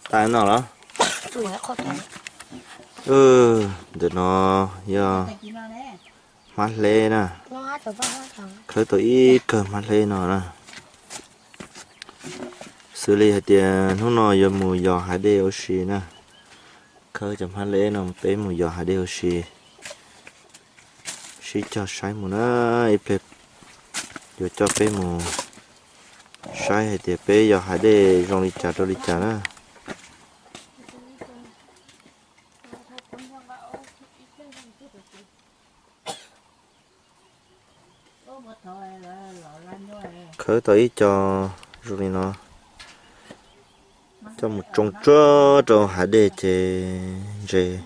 Tag no los? Ntawm no yog hmab hleb na. Khawb tau ib kawg hmab hleb no na. Xws li hais tias hnub no yuav mus yos hav dej ua si na. Khawb cov hmab hleb no peb mus yos hav dej ua si. Sib cog saib mus na, ib pliag yuav coj peb mus saib hais tias peb yos hav dej zoo li cas rau li cas na. Khawb tau ib co zoo li no, coj mus tsoo tsuag rau hav dej ces ntses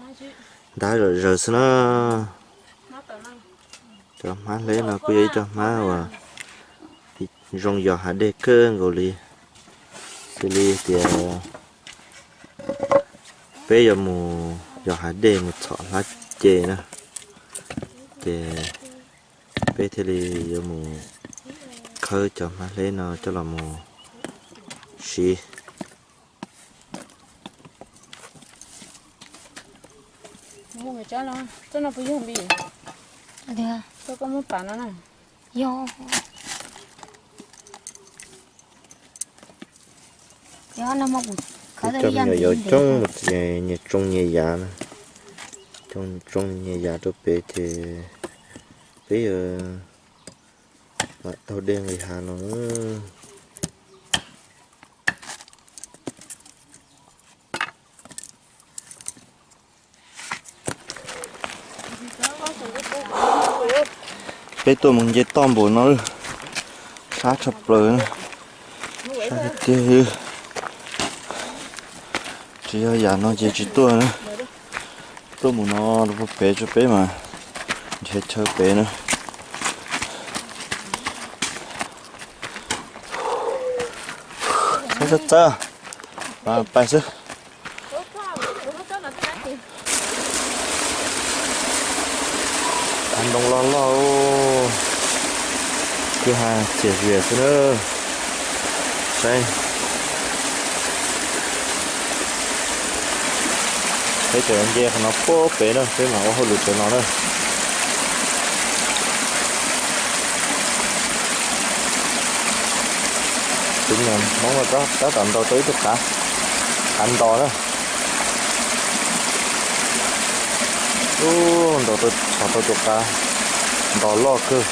ntab zom zaws xwb na. Cov hmab hleb no kuj yog ib co hmab uas zoo yos hav dej kawg nkaus li. Xws li tias peb yuav mus yos hav dej mus txhom hlab ce na, ces peb thiaj li yuav mus khawb cov hmab hleb no coj los mus siv. Cov me nyuam yaus coob mus nyias tsoo nyias yav na, tsoo nyias yav rau pem ces peb yuav mam taug dej nqis hav no. Peb tuaj mus nce toj npaum no, sab tshaj plaws, sab tiag tiag. Tsis yog yam no ces tsis tuaj na. Tuaj mus no rau pem tso peb mas nrhiav chaw pem na. Txawb txawb, pais xwb. Hav ntoo loj loj, kwj ha txias zias xwb na. Saib, peb tseem nce qhov no puag pem na, peb mam ua hauj lwm pem no na. Tus niam Hmoob no tab tom ntaus tau ib tug qav, qav ntos na. Ub, ntaus tau, txhom tau tus qav ntos loj kawg.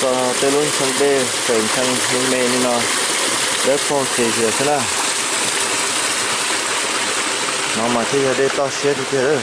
Txog tej lub ntsoo dej tseem ntshe me me li no, dawb paug txias zias xwb na. No mas thiaj yog dej toj siab tiag tiag lawm.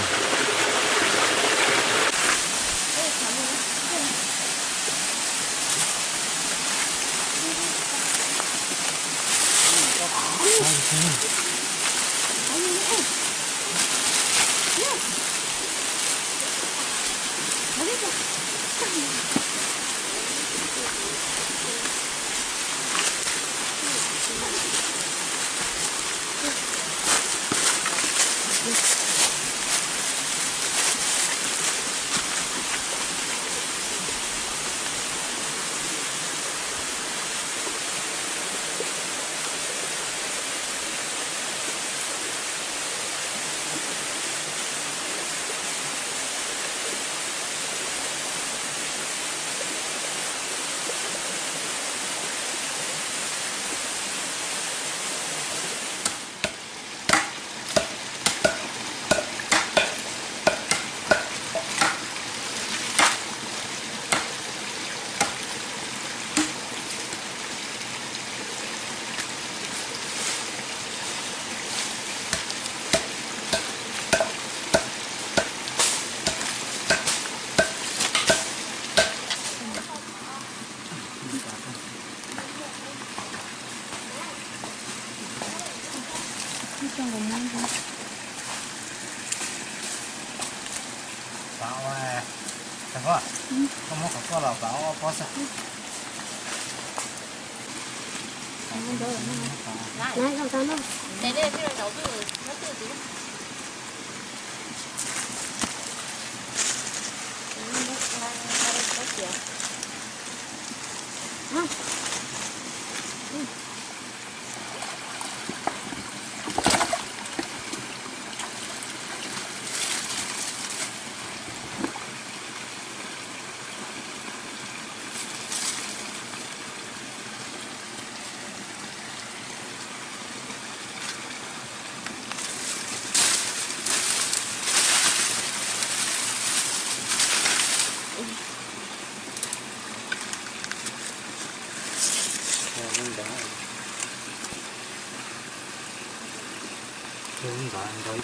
Ntxov ntxov.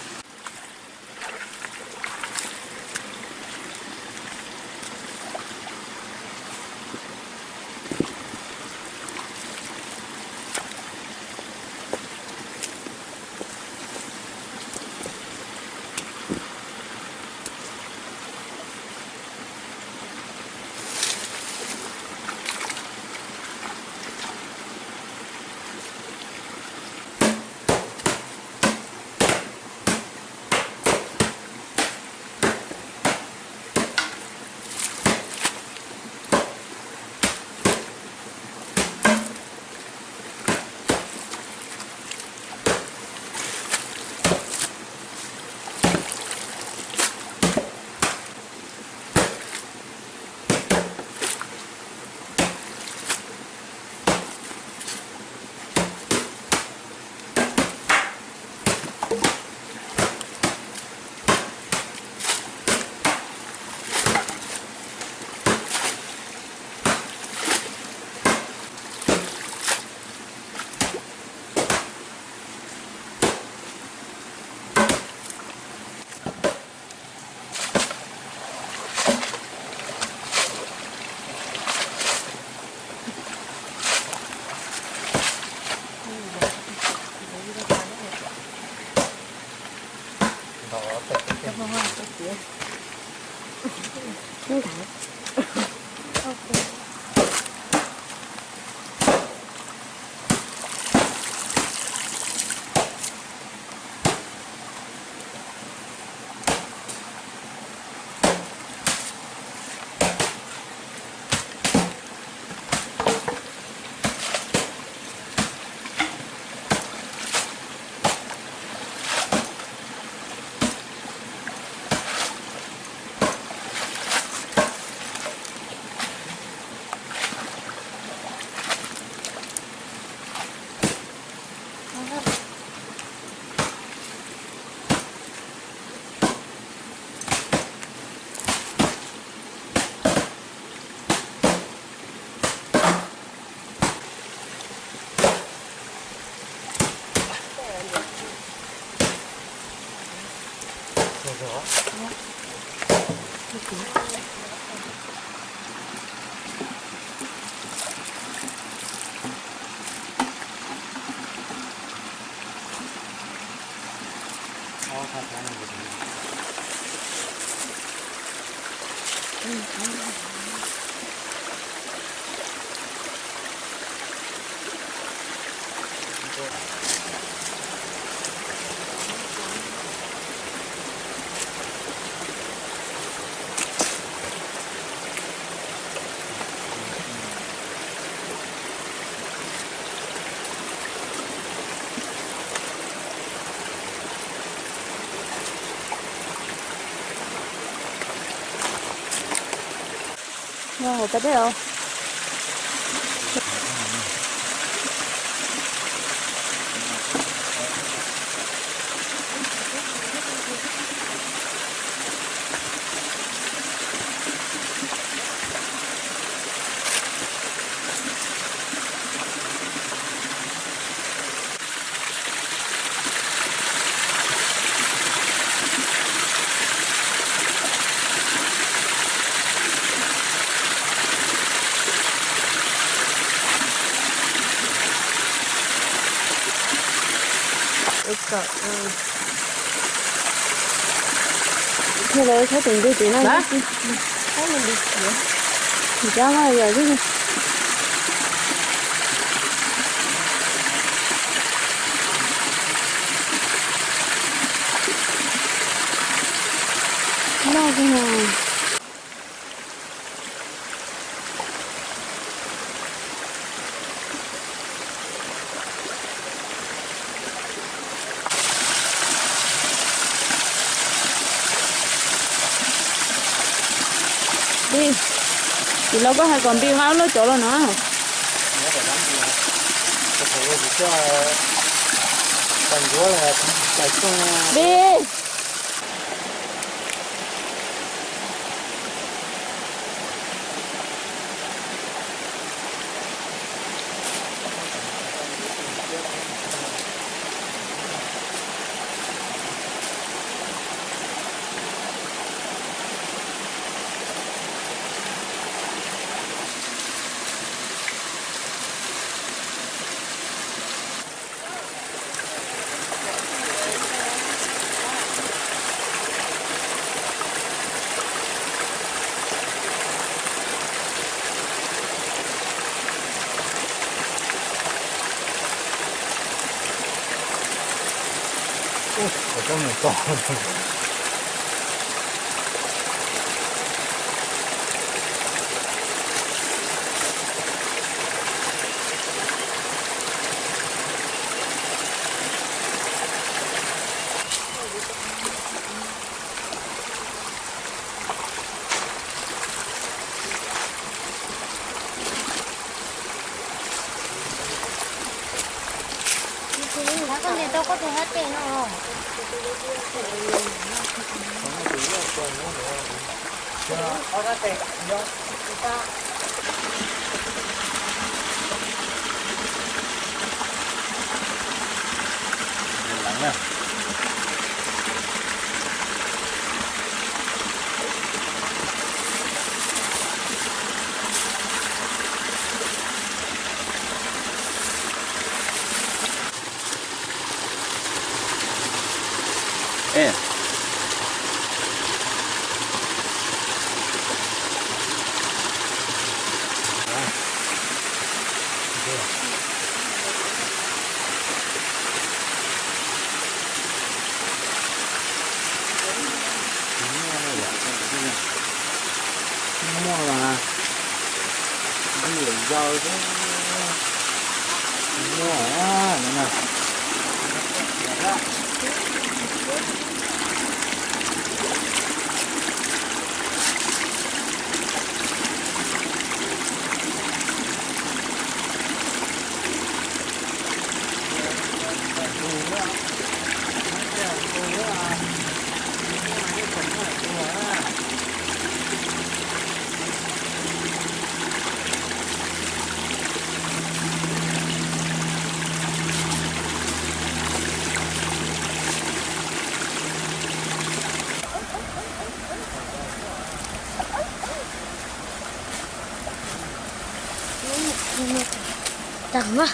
Nyob hauv pas dej os. Thiaj li thaub tus ntug tim no. Cab mas yog xwb. Loj kawg no. Tim los koj hais kom npij nqa lub cov los no. Npij. Ua coob nws tog. Koj ntes tau koj tus hab tes no. Muaj mas, ntshe yuav yau xwb. Muaj no na. Tag na.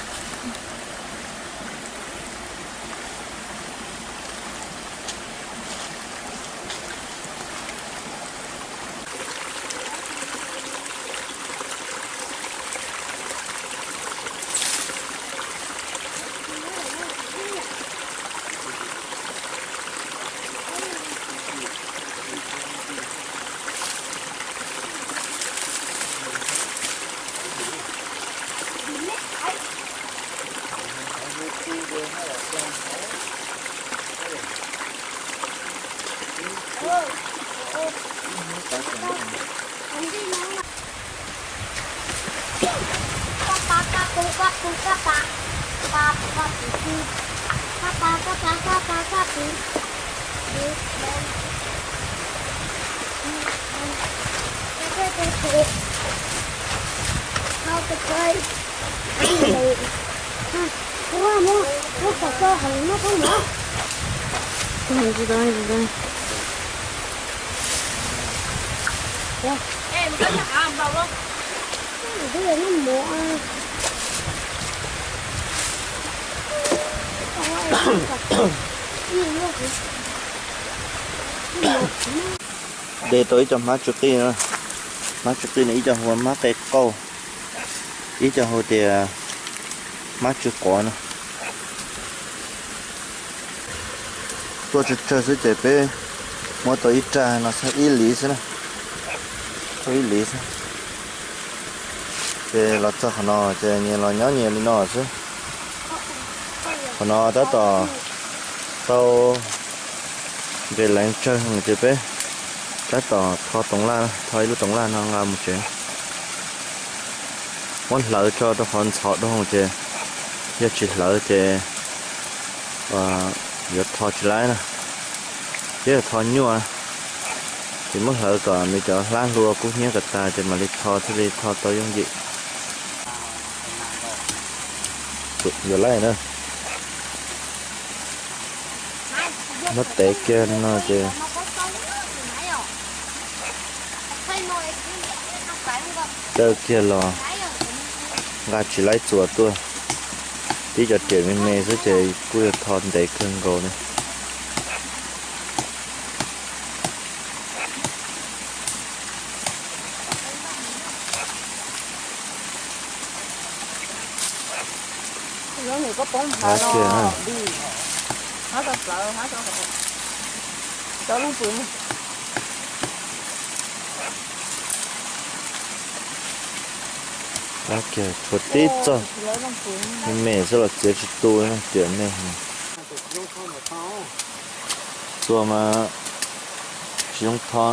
De tau ib co hmab tsw qij na. Hmab tsw qij no ib co hu ua hmab qe qauj, ib co hu tias hmab tsw quav no. Tuaj tsawg tsawg xwb ces peb muab tau ib rag no xwb, ib liv xwb na, tuaj ib liv xwb. Ces los txog qhov no ces nyias los nyob nyias li no xwb. Qhov no tab tom tau nqes leev tsawg ces peb tab tom tho toov laj, tho ib lub toov laj no nqa mus tsev. Muab hlawv tso rau qhov ntxhov rau ces, yog tsis hlawv ces yuav tho tsis laib na, thiab yuav tho nyuaj. Ces muab hlawv kom nws cov hlab hlua kub hnyiab kom tas ces mam li tho thiaj li tho tau yooj yim. Yuav laij na. Muab tev kiag no ces caw kiag los nqa tsis laib txuas tuaj. Tib cov riam me me xwb ces kuj yog tho ntev kawg nkaus li. Hlab kiag na. Hov rau plawv, hov rau, rau looj pw. Tab kiag tshuav tib txoj me me xwb los txiav tsis tu tiam nej. Txua mas tsis zoo tho.